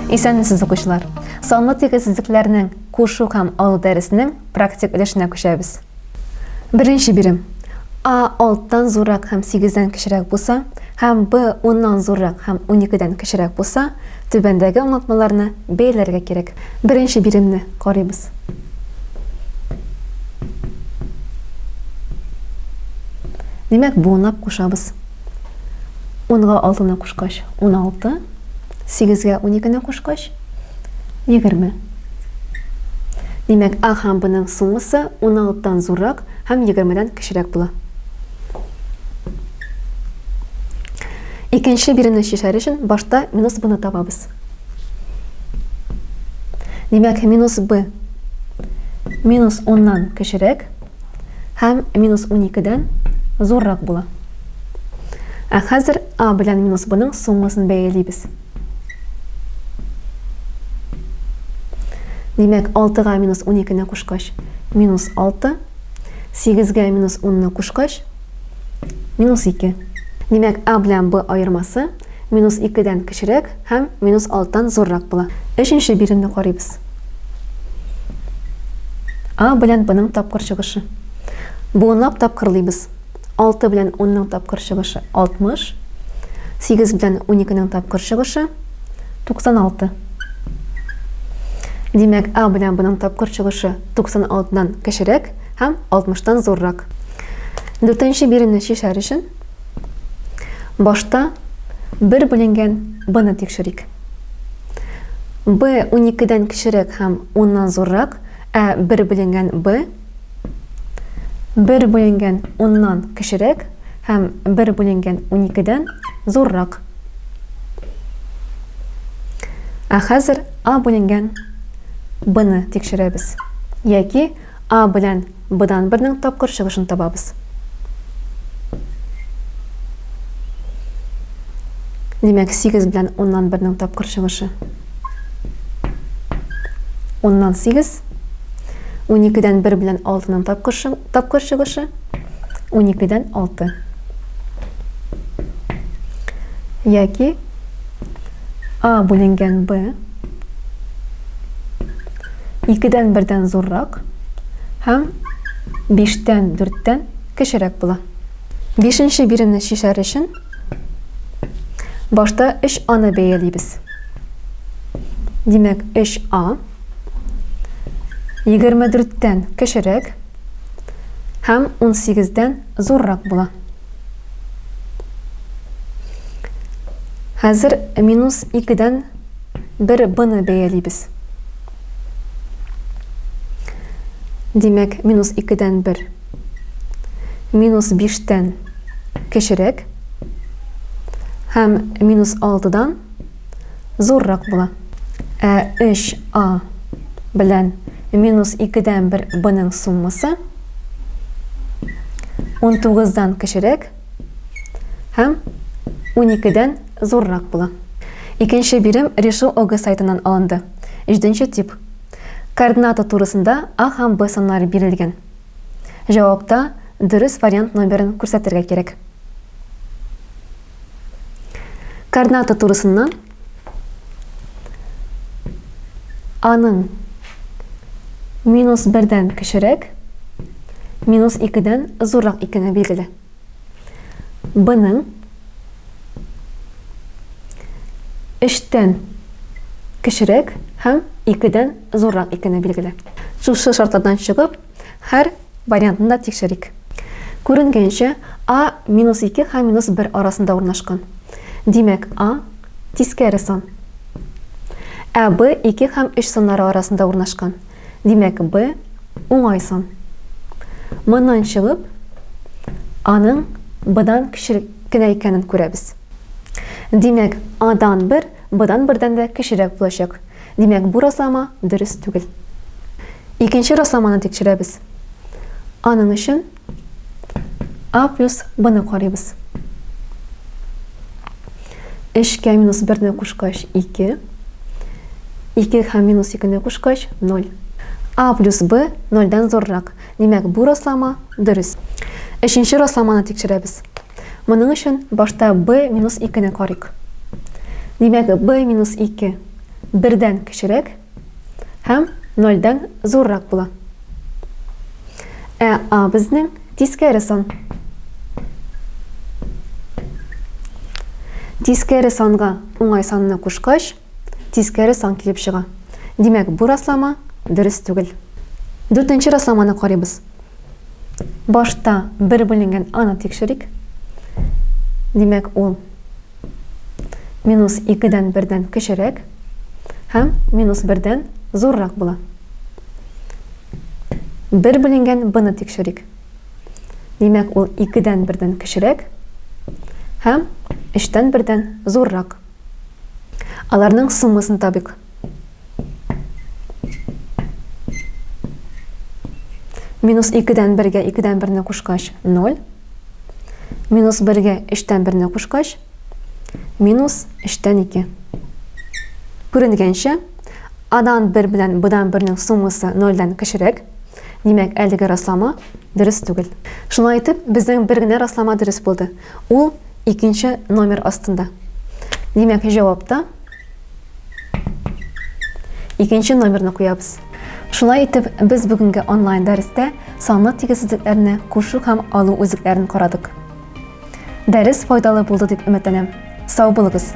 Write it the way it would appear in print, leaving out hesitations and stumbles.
Исәнмесез, укучылар! Санлы тигезсезлекләрнең кушу һәм алу дәресенең практик өлешенә күчәбез. Беренче бирем. А 6-тан зуррак һәм 8-дән кечерәк булса, һәм Б 10-нан зуррак һәм 12-дән кечерәк булса, түбәндәге аңлатмаларны бәяләргә кирәк. Беренче биремне карыйбыз. Димәк, буынлап кушабыз. 10-га 6-ны кушкач, 16. 8-гә 12-не кушкач, 20. Димәк, А һәм Б-ның суммасы 16-тан зуррак һәм 20-дән кечерәк була. Икенче биремне чишәр өчен башта минус Б-ны табабыз. Димәк, минус Б минус 10-нан кечерәк һәм минус 12-дән зуррак була. Ә хәзер А белән минус Б-ның суммасын бәялибез. Димәк, 6-га минус 12-не кушкач, минус 6, 8-гә минус 10-ны кушкач, минус 2. Димәк, А белән Б аермасы минус 2-дән кечерәк һәм минус 6-тан зуррак була. Өченче биремне карыйбыз. А белән Б-ның тапкыр чыгышы. Буынлап тапкырлыйбыз. 6 белән 10-ның тапкыр чыгышы 60, 8 белән 12-нең тапкыр чыгышы 96. Димәк, А белән Б-ның тапкыр чыгышы 96-дан кечерәк һәм 60-тан зуррак. Дүртенче биремне чишәр өчен башта бер бүленгән Б-ны тикшерик. Б 12-дән кечерәк һәм 10-нан зуррак, ә бер бүленгән Б 1 бүленгән 10-нан кечерәк һәм 1 бүленгән 12-дән зуррак. Ә хәзер А бүленгән Б-ны тикшерәбез. Яки А белән Б-дан 1-нең тапкыр чыгышын табабыз. Димәк, 8 белән 10-нан 1-нең тапкыр чыгышы. 10-нан 8. 12-дән 1 белән 6-ның тапкыр чыгышы 12-дән 6. Яки А бүленгән Б 2-дән 1-дән зуррак һәм 5-тән 4-тән кечерәк була. Бишенче биремне чишәр өчен башта 3А-ны бәялибез. Димәк, 3А 24-тән кечерәк һәм 18-дән зуррак була. Хәзер минус 2-дән 1 b-ны бәялибез. Димәк, минус 2-дән 1 минус 5-тән кечерәк һәм минус 6-дан зуррак була. Ә 3а белән минус 2-дән 1 b-ның суммасы 19-дан кечерәк һәм 12-дән зуррак була. Икенче бирем Решу ОГЭ сайтыннан алынды. Җиденче тип. Координата турысында А һәм Б саннары бирелгән. Җавапта дөрес вариант номерын күрсәтергә кирәк. Координата турысыннан аның минус бердән кечерәк, минус икедән зуррак икәне билгеле. Б-ның өчтән кечерәк һәм икедән зуррак икәне билгеле. Шушы шартлардан чыгып, һәр вариантны да тикшерик. Күренгәнчә, А минус 2 һәм минус 1 арасында урнашкан. Димәк, А тискәре сан. Ә Б 2 һәм 3 саннары арасында урнашкан. Димәк, Б уңай сан. Моннан чыгып, Аның Б-дан кечерәк кенә икәнен күрәбез. Димәк, А-дан 1, Б-дан 1-дән дә кечерәк булачак. Димәк, бу раслама дөрес түгел. Икенче расламаны тикшерәбез. Аның өчен А плюс Б-ны карыйбыз. 3-кә минус 1-не кушкач 2, 2 һәм минус 2-не кушкач 0. А плюс Б 0-дән зуррак. Димәк, бу раслама дөрес. Өченче расламаны тикшерәбез. Моның өчен башта b минус 2-не карыйк. Димәк, b минус 2. Бердән кечерәк һәм нольдән зуррак була. Ә А безнең тискәре сан. Тискәре санга уңай санны кушкач, тискәре сан килеп чыга. Димәк, бу раслама дөрес түгел. Дүртенче расламаны карыйбыз. Башта бер бүленгән аны тикшерик. Димәк, ул минус 2-дән 1-дән кечерәк һәм минус 1-дән зуррак була. Бер бүленгән b-ны тикшерик. Димәк, ул 2-дән 1-дән кечерәк һәм 3-тән 1-дән зуррак. Аларның суммасын табыйк. Минус 2-дән 1-гә 2-дән 1-не кушкач 0. Минус 1-гә 3-тән 1-не кушкач минус 3-тән 2. Күренгәнчә, А-дан 1 белән Б-дан 1-нең суммасы 0-дән кечерәк. Димәк, әлеге раслама дөрес түгел. Шулай итеп, безнең бер генә раслама дөрес булды. Ул икенче номер астында. Димәк, җавапта икенче номерны куябыз. Шулай итеп, без бүгенге онлайн дәрестә санлы тигезсезлекләрне кушу һәм алу үзлекләрен карадык. Дәрес файдалы булды дип өметләнәм. Сау булыгыз!